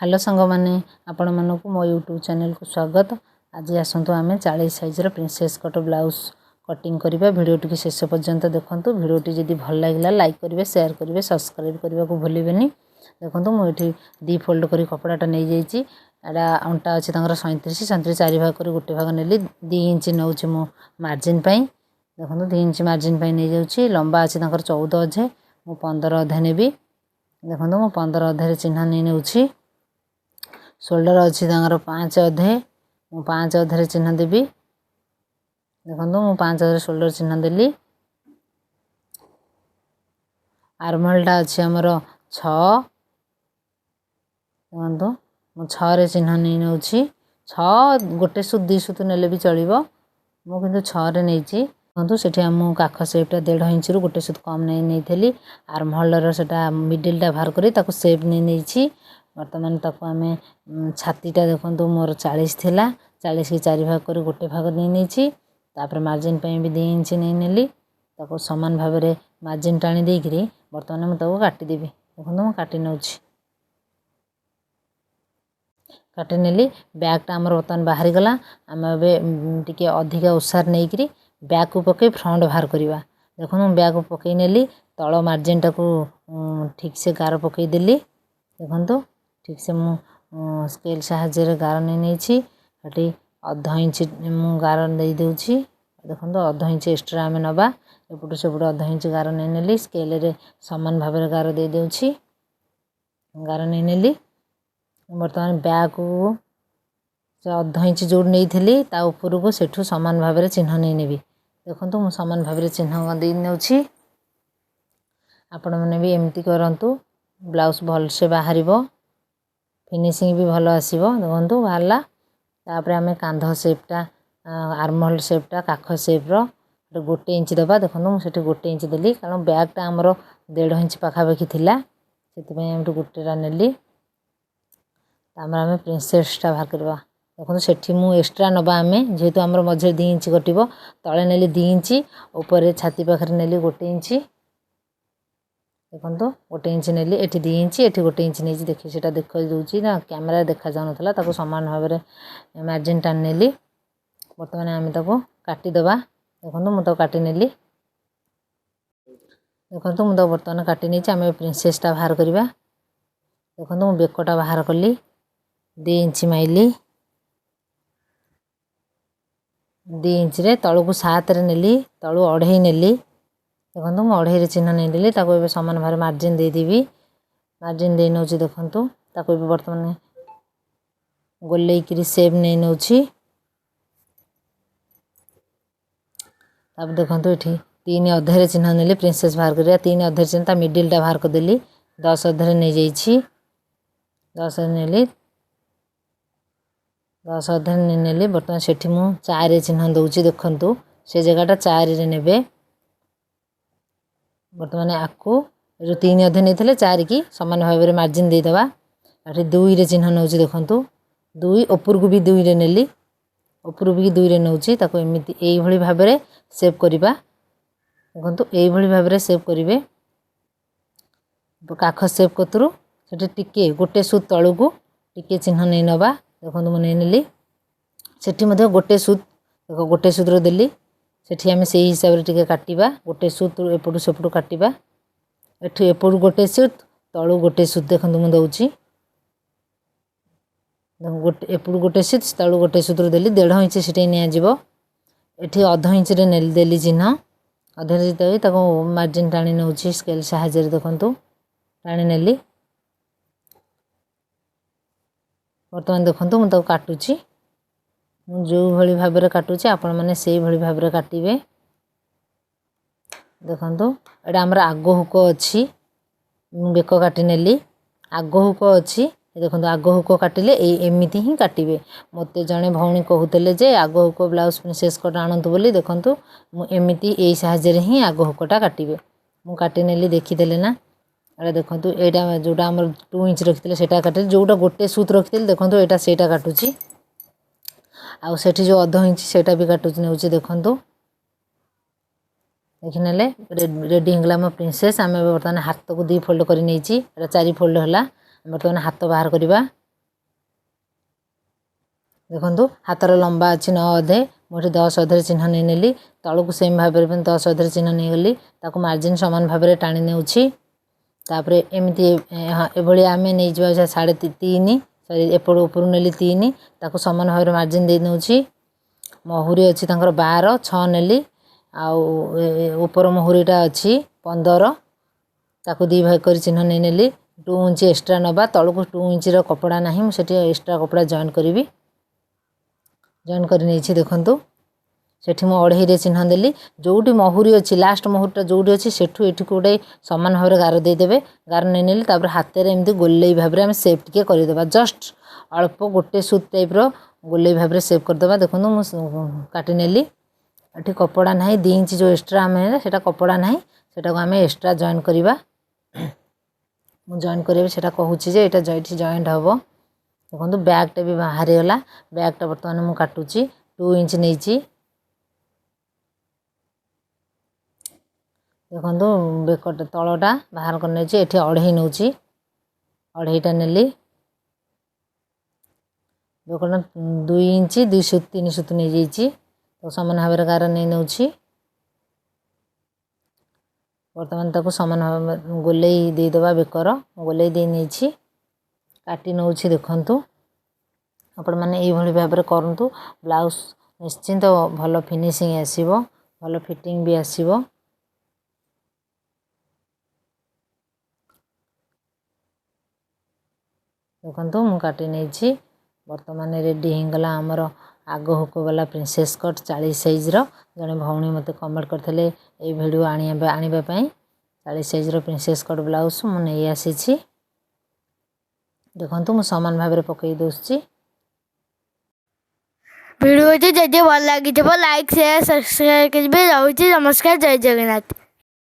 Hello ସାଙ୍ଗମାନେ, ଆପଣମାନଙ୍କୁ ମୋ ୟୁଟ୍ୟୁବ୍ ଚ୍ୟାନେଲକୁ ସ୍ୱାଗତ। ଆଜି ଆସନ୍ତୁ ଆମେ 40 ସାଇଜ୍ର ପ୍ରିନ୍ସେସ୍ କଟ୍ ବ୍ଲାଉଜ୍ କଟିଂ କରିବା। ଭିଡ଼ିଓଟିକୁ ଶେଷ ପର୍ଯ୍ୟନ୍ତ ଦେଖନ୍ତୁ। ଭିଡ଼ିଓଟି ଯଦି ଭଲ ଲାଗିଲା, ଲାଇକ୍ କରିବେ, ସେୟାର କରିବେ, ସବସ୍କ୍ରାଇବ୍ କରିବାକୁ ଭୁଲିବେନି। ଦେଖନ୍ତୁ, ମୁଁ ଏଠି ଦୁଇ ଫୋଲ୍ଡ କରି କପଡ଼ାଟା ନେଇଯାଇଛି। ଏଇଟା ଅଣ୍ଟା ଅଛି ତାଙ୍କର 37। 37 ଚାରି ଭାଗ କରି ଗୋଟେ ଭାଗ ନେଲି। 2 ଇଞ୍ଚ ନେଉଛି ମୁଁ ମାର୍ଜିନ୍ ପାଇଁ। ଦେଖନ୍ତୁ, 2 ଇଞ୍ଚ ମାର୍ଜିନ୍ ପାଇଁ ନେଇଯାଉଛି। ଲମ୍ବା ଅଛି ତାଙ୍କର 14 ଅଧେ, ମୁଁ 15 ଅଧେ ନେବି। ଦେଖନ୍ତୁ, ମୁଁ 15 ଅଧେରେ ଚିହ୍ନ ନେଇ ନେଉଛି। ସୋଲ୍ଡର ଅଛି ତାଙ୍କର 5 ଅଧେ, ମୁଁ 5 ଅଧେରେ ଚିହ୍ନ ଦେବି। ଦେଖନ୍ତୁ, ମୁଁ 5 ଅଧେରେ ସୋଲ୍ଡର ଚିହ୍ନ ଦେଲି। ଆର୍ମହୋଲ୍ଟା ଅଛି ଆମର 6। ଦେଖନ୍ତୁ, ମୁଁ 6ରେ ଚିହ୍ନ ନେଇ ନେଉଛି। 6 ଗୋଟେ ସୁତ, 2 ସୁତ ନେଲେ ବି ଚଳିବ, ମୁଁ କିନ୍ତୁ 6ରେ ନେଇଛି। ଦେଖନ୍ତୁ, ସେଠି ମୁଁ କାଖ ସେପ୍ଟା 1.5 ଇଞ୍ଚରୁ ଗୋଟେ ସୁତ କମ୍ ନେଇ ନେଇଥିଲି। ଆର୍ମହୋଲ୍ର ସେଟା ମିଡ଼ିଲ୍ଟା ବାହାର କରି ତାକୁ ସେପ୍ ନେଇ ନେଇଛି। ବର୍ତ୍ତମାନ ତାକୁ ଆମେ ଛାତିଟା ଦେଖନ୍ତୁ, ମୋର 40 ଥିଲା। 40କି ଚାରି ଭାଗ କରି ଗୋଟେ ଭାଗ ନେଇ ନେଇଛି। ତାପରେ ମାର୍ଜିନ୍ ପାଇଁ ବି 2 ଇଞ୍ଚ ନେଇ ନେଲି। ତାକୁ ସମାନ ଭାବରେ ମାର୍ଜିନ୍ ଟାଣି ଦେଇକିରି ବର୍ତ୍ତମାନ ମୁଁ ତାକୁ କାଟିଦେବି। ଦେଖନ୍ତୁ, ମୁଁ କାଟି ନେଉଛି। କାଟି ନେଲି। ବ୍ୟାକ୍ଟା ଆମର ବର୍ତ୍ତମାନ ବାହାରିଗଲା। ଆମେ ଏବେ ଟିକେ ଅଧିକା ଓସାର ନେଇକିରି ବ୍ୟାକ୍କୁ ପକାଇ ଫ୍ରଣ୍ଟ ବାହାର କରିବା। ଦେଖନ୍ତୁ, ମୁଁ ବ୍ୟାକ୍କୁ ପକାଇ ନେଲି। ତଳ ମାର୍ଜିନ୍ଟାକୁ ଠିକ୍ସେ ଗାର ପକାଇଦେଲି। ଦେଖନ୍ତୁ, ଠିକ୍ସେ ମୁଁ ସ୍କେଲ୍ ସାହାଯ୍ୟରେ ଗାର ନେଇ ନେଇଛି। ସେଠି ଅଧ ଇଞ୍ଚ ମୁଁ ଗାର ଦେଇଦେଉଛି। ଦେଖନ୍ତୁ, ଅଧ ଇଞ୍ଚ ଏକ୍ସଟ୍ରା ଆମେ ନେବା। ଏପଟୁ ସେପଟୁ ଅଧ ଇଞ୍ଚ ଗାର ନେଇ ନେଲି। ସ୍କେଲ୍ରେ ସମାନ ଭାବରେ ଗାର ଦେଇଦେଉଛି। ଗାର ନେଇ ନେଲି। ବର୍ତ୍ତମାନ ବ୍ୟାକ୍କୁ ସେ ଅଧ ଇଞ୍ଚ ଯେଉଁଠି ନେଇଥିଲି, ତା ଉପରକୁ ସେଠୁ ସମାନ ଭାବରେ ଚିହ୍ନ ନେଇ ନେବି। ଦେଖନ୍ତୁ, ମୁଁ ସମାନ ଭାବରେ ଚିହ୍ନ ଦେଇ ନେଉଛି। ଆପଣମାନେ ବି ଏମିତି କରନ୍ତୁ, ବ୍ଲାଉଜ୍ ଭଲସେ ବାହାରିବ, ଫିନିସିଂ ବି ଭଲ ଆସିବ। ଦେଖନ୍ତୁ, ବାହାରିଲା। ତାପରେ ଆମେ କାନ୍ଧ ସେପ୍ଟା, ଆର୍ମହୋଲ୍ ସେପ୍ଟା, କାଖ ସେପ୍ର ଗୋଟେ ଇଞ୍ଚ ଦେବା। ଦେଖନ୍ତୁ, ମୁଁ ସେଠି ଗୋଟେ ଇଞ୍ଚ ଦେଲି, କାରଣ ବ୍ୟାକ୍ଟା ଆମର 1.5 ଇଞ୍ଚ ପାଖାପାଖି ଥିଲା, ସେଥିପାଇଁ ଏମିତି ଗୋଟେଟା ନେଲି। ତାପରେ ଆମେ ପ୍ରିନ୍ସେସ୍ଟା ବାହାର କରିବା। ଦେଖନ୍ତୁ, ସେଠି ମୁଁ ଏକ୍ସଟ୍ରା ନେବା ଆମେ, ଯେହେତୁ ଆମର ମଝିରେ 2 ଇଞ୍ଚ କଟିବ। ତଳେ ନେଲି 2 ଇଞ୍ଚ, ଉପରେ ଛାତି ପାଖରେ ନେଲି ଗୋଟେ ଇଞ୍ଚ। ଦେଖନ୍ତୁ, ଗୋଟେ ଇଞ୍ଚ ନେଲି। ଏଠି 2 ଇଞ୍ଚ, ଏଠି ଗୋଟେ ଇଞ୍ଚ ନେଇଛି। ଦେଖି ସେଇଟା ଦେଖାଇ ଦେଉଛି ନା, କ୍ୟାମେରାରେ ଦେଖାଯାଉନଥିଲା। ତାକୁ ସମାନ ଭାବରେ ମାର୍ଜିନ୍ ଟାଣି ନେଲି। ବର୍ତ୍ତମାନ ଆମେ ତାକୁ କାଟିଦେବା। ଦେଖନ୍ତୁ, ମୁଁ ତାକୁ କାଟି ନେଲି। ଦେଖନ୍ତୁ, ମୁଁ ତାକୁ ବର୍ତ୍ତମାନ କାଟି ନେଇଛି। ଆମେ ପ୍ରିନ୍ସେସ୍ଟା ବାହାର କରିବା। ଦେଖନ୍ତୁ, ମୁଁ ବେକଟା ବାହାର କଲି, 2 ଇଞ୍ଚ ମାଇଲି। 2 ଇଞ୍ଚରେ ତଳକୁ 7ରେ ନେଲି, ତଳୁ ଅଢ଼େଇ ନେଲି। ଦେଖନ୍ତୁ, ମୁଁ ଅଢ଼େଇରେ ଚିହ୍ନ ନେଇଦେଲି। ତାକୁ ଏବେ ସମାନ ଭାବରେ ମାର୍ଜିନ୍ ଦେଇଦେବି। ମାର୍ଜିନ୍ ଦେଇ ନେଉଛି। ଦେଖନ୍ତୁ, ତାକୁ ଏବେ ବର୍ତ୍ତମାନ ଗୋଲେଇକିରି ସେପ୍ ନେଇ ନେଉଛି। ତାପରେ ଦେଖନ୍ତୁ, ଏଠି 3 ଅଧେରେ ଚିହ୍ନ ନେଲି। ପ୍ରିନ୍ସେସ୍ ବାହାର କରିବା। 3 ଅଧେରେ ଚିହ୍ନ, ତା ମିଡ଼ିଲ୍ଟା ବାହାର କରିଦେଲି। 10 ଅଧେରେ ନେଇଯାଇଛି। 10 ନେଲି, 10 ଅଧେରେ ନେଲି। ବର୍ତ୍ତମାନ ସେଠି ମୁଁ 4 ଚିହ୍ନ ଦେଉଛି। ଦେଖନ୍ତୁ, ସେ ଜାଗାଟା 4ରେ ନେବେ। ବର୍ତ୍ତମାନ ଆକୁ ଯେଉଁ 3 ଅଧେ ନେଇଥିଲେ, 4କି ସମାନ ଭାବରେ ମାର୍ଜିନ୍ ଦେଇଦେବା। ଏଠି 2ରେ ଚିହ୍ନ ନେଉଛି। ଦେଖନ୍ତୁ, 2 ଉପରକୁ ବି 2ରେ ନେଲି, ଉପରକୁ ବି 2ରେ ନେଉଛି। ତାକୁ ଏମିତି ଏଇଭଳି ଭାବରେ ସେପ୍ କରିବା। ଦେଖନ୍ତୁ, ଏଇଭଳି ଭାବରେ ସେପ୍ କରିବେ। କାଖ ସେପ୍ କତୁରୁ ସେଠି ଟିକେ ଗୋଟେ ସୁତ ତଳକୁ ଟିକେ ଚିହ୍ନ ନେଇ ନେବା। ଦେଖନ୍ତୁ, ମୁଁ ନେଇନେଲି। ସେଠି ମଧ୍ୟ ଗୋଟେ ସୁତ, ଦେଖ, ଗୋଟେ ସୂତ୍ର ଦେଲି। ସେଠି ଆମେ ସେଇ ହିସାବରେ ଟିକେ କାଟିବା। ଗୋଟେ ସୁତ ଏପଟୁ ସେପଟୁ କାଟିବା। ଏଠି ଏପଟୁ ଗୋଟେ ସୁତ, ତଳୁ ଗୋଟେ ସୁତ। ଦେଖନ୍ତୁ, ମୁଁ ଦେଉଛି। ଗୋଟେ ଏପଟୁ ଗୋଟେ ସୁତ, ତଳୁ ଗୋଟେ ସୂତ୍ର ଦେଲି। 1.5 ଇଞ୍ଚ ସେଠି ନିଆଯିବ। ଏଠି ଅଧ ଇଞ୍ଚରେ ନେଲି, ଦେଲି ଚିହ୍ନ। ଅଧରେ ଦେଇ ତାକୁ ମାର୍ଜିନ୍ ଟାଣି ନେଉଛି ସ୍କେଲ୍ ସାହାଯ୍ୟରେ। ଦେଖନ୍ତୁ, ଟାଣି ନେଲି। ବର୍ତ୍ତମାନ ଦେଖନ୍ତୁ, ମୁଁ ତାକୁ କାଟୁଛି। ମୁଁ ଯେଉଁଭଳି ଭାବରେ କାଟୁଛି, ଆପଣମାନେ ସେଇଭଳି ଭାବରେ କାଟିବେ। ଦେଖନ୍ତୁ, ଏଇଟା ଆମର ଆଗ ହୁକ ଅଛି। ମୁଁ ବେକ କାଟି ନେଲି। ଆଗ ହୁକ ଅଛି। ଦେଖନ୍ତୁ, ଆଗ ହୁକ କାଟିଲେ ଏଇ ଏମିତି ହିଁ କାଟିବେ। ମୋତେ ଜଣେ ଭଉଣୀ କହୁଥିଲେ ଯେ ଆଗ ହୁକ ବ୍ଲାଉଜ୍ ପ୍ରିନ୍ସେସ୍ କଟ୍ ଆଣନ୍ତୁ ବୋଲି। ଦେଖନ୍ତୁ, ମୁଁ ଏମିତି ଏଇ ସାହାଯ୍ୟରେ ହିଁ ଆଗ ହୁକଟା କାଟିବେ। ମୁଁ କାଟି ନେଲି, ଦେଖିଦେଲେ ନା? ଏଇଟା ଦେଖନ୍ତୁ, ଏଇଟା ଯେଉଁଟା ଆମର 2 ଇଞ୍ଚ ରଖିଥିଲେ, ସେଇଟା କାଟିଲି। ଯେଉଁଟା ଗୋଟେ ସୁତ ରଖିଥିଲି, ଦେଖନ୍ତୁ, ଏଇଟା ସେଇଟା କାଟୁଛି। ଆଉ ସେଠି ଯେଉଁ ଅଧ ଇଞ୍ଚ, ସେଇଟା ବି କାଟୁଛି, ନେଉଛି। ଦେଖନ୍ତୁ, ଦେଖିନେଲେ? ରେଡ଼ି ହେଇଗଲା ଆମ ପ୍ରିନ୍ସେସ୍। ଆମେ ବର୍ତ୍ତମାନ ହାତକୁ 2 ଫୋଲ୍ଡ କରି ନେଇଛି। ଏଇଟା 4 ଫୋଲ୍ଡ ହେଲା। ବର୍ତ୍ତମାନ ହାତ ବାହାର କରିବା। ଦେଖନ୍ତୁ, ହାତର ଲମ୍ବା ଅଛି 9 ଅଧେ। ମୁଁ ଏଠି 10 ଅଧେରେ ଚିହ୍ନ ନେଇନେଲି। ତଳକୁ ସେମ୍ ଭାବରେ 10 ଅଧେରେ ଚିହ୍ନ ନେଇଗଲି। ତାକୁ ମାର୍ଜିନ୍ ସମାନ ଭାବରେ ଟାଣି ନେଉଛି। ତାପରେ ଏମିତି, ହଁ, ଏଭଳି ଆମେ ନେଇଯିବା 3.5, ସରି, ଏପଟ ଉପରୁ ନେଲି 3। ତାକୁ ସମାନ ଭାବରେ ମାର୍ଜିନ୍ ଦେଇ ନେଉଛି। ମହୁରି ଅଛି ତାଙ୍କର 12, 6 ନେଲି। ଆଉ ଉପର ମହୁରିଟା ଅଛି 15। ତାକୁ ଦୁଇ ଭାଗ କରି ଚିହ୍ନ ନେଇନେଲି। 2 ଇଞ୍ଚ ଏକ୍ସଟ୍ରା ନେବା। ତଳକୁ 2 ଇଞ୍ଚର କପଡ଼ା ନାହିଁ, ମୁଁ ସେଠି ଏକ୍ସଟ୍ରା କପଡ଼ା ଜଏନ୍ କରିବି। ଜଏନ୍ କରି ନେଇଛି, ଦେଖନ୍ତୁ। ସେଠି ମୁଁ ଅଢ଼େଇରେ ଚିହ୍ନ ଦେଲି। ଯେଉଁଠି ମହୁରି ଅଛି, ଲାଷ୍ଟ ମହୁରିଟା ଯେଉଁଠି ଅଛି, ସେଠୁ ଏଠିକୁ ଗୋଟେ ସମାନ ଭାବରେ ଗାର ଦେଇଦେବେ। ଗାର ନେଇନେଲି। ତାପରେ ହାତରେ ଏମିତି ଗୋଲେଇ ଭାବରେ ଆମେ ସେପ୍ ଟିକେ କରିଦେବା। ଜଷ୍ଟ ଅଳ୍ପ ଗୋଟେ ସୁତ ଟାଇପ୍ର ଗୋଲେଇ ଭାବରେ ସେପ୍ କରିଦେବା। ଦେଖନ୍ତୁ, ମୁଁ କାଟି ନେଲି। ଏଠି କପଡ଼ା ନାହିଁ। 2 ଇଞ୍ଚ ଯେଉଁ ଏକ୍ସଟ୍ରା ଆମେ, ସେଇଟା କପଡ଼ା ନାହିଁ, ସେଇଟାକୁ ଆମେ ଏକ୍ସଟ୍ରା ଜଏନ୍ କରିବା। ମୁଁ ଜଏନ୍ କରିବି, ସେଇଟା କହୁଛି ଯେ ଏଇଟା ଏଇଠି ଜଏଣ୍ଟ ହେବ। ଦେଖନ୍ତୁ, ବ୍ୟାକ୍ଟା ବି ବାହାରିଗଲା। ବ୍ୟାକ୍ଟା ବର୍ତ୍ତମାନ ମୁଁ କାଟୁଛି। 2 ଇଞ୍ଚ ନେଇଛି। ଦେଖନ୍ତୁ, ବେକଟା ତଳଟା ବାହାର କରି ନେଇଛି। ଏଠି ଅଢ଼େଇ ନେଉଛି, ଅଢ଼େଇଟା ନେଲି। ବେକଟା 2 ଇଞ୍ଚ 2 ସୁତ 3 ସୁତ ନେଇଯାଇଛି। ତ ସମାନ ଭାବରେ ଗାର ନେଇ ନେଉଛି। ବର୍ତ୍ତମାନ ତାକୁ ସମାନ ଭାବେ ଗୋଲେଇ ଦେଇଦେବା। ବେକର ଗୋଲେଇ ଦେଇ ନେଇଛି, କାଟି ନେଉଛି। ଦେଖନ୍ତୁ, ଆପଣମାନେ ଏଇଭଳି ଭାବରେ କରନ୍ତୁ ବ୍ଲାଉଜ୍, ନିଶ୍ଚିନ୍ତ ଭଲ ଫିନିସିଂ ଆସିବ, ଭଲ ଫିଟିଂ ବି ଆସିବ। ଦେଖନ୍ତୁ, ମୁଁ କାଟି ନେଇଛି। ବର୍ତ୍ତମାନ ରେଡ଼ି ହେଇଗଲା ଆମର ଆଗ ହୁକ ବାଲା ପ୍ରିନ୍ସେସ୍ କଟ୍ 40 ସାଇଜ୍ର। ଜଣେ ଭଉଣୀ ମୋତେ କମେଣ୍ଟ କରିଥିଲେ ଏଇ ଭିଡ଼ିଓ ଆଣିବା ପାଇଁ। 40 ସାଇଜ୍ର ପ୍ରିନ୍ସେସ୍ କଟ୍ ବ୍ଲାଉଜ୍ ମୁଁ ନେଇ ଆସିଛି। ଦେଖନ୍ତୁ, ମୁଁ ସମାନ ଭାବରେ ପକାଇ ଦେଉଛି। ଭିଡ଼ିଓଟି ଯଦି ଭଲ ଲାଗିଥିବ, ଲାଇକ୍, ସେୟାର, ସବସ୍କ୍ରାଇବ୍ କରିବେ। ରହୁଛି, ନମସ୍କାର, ଜୟ ଜଗନ୍ନାଥ।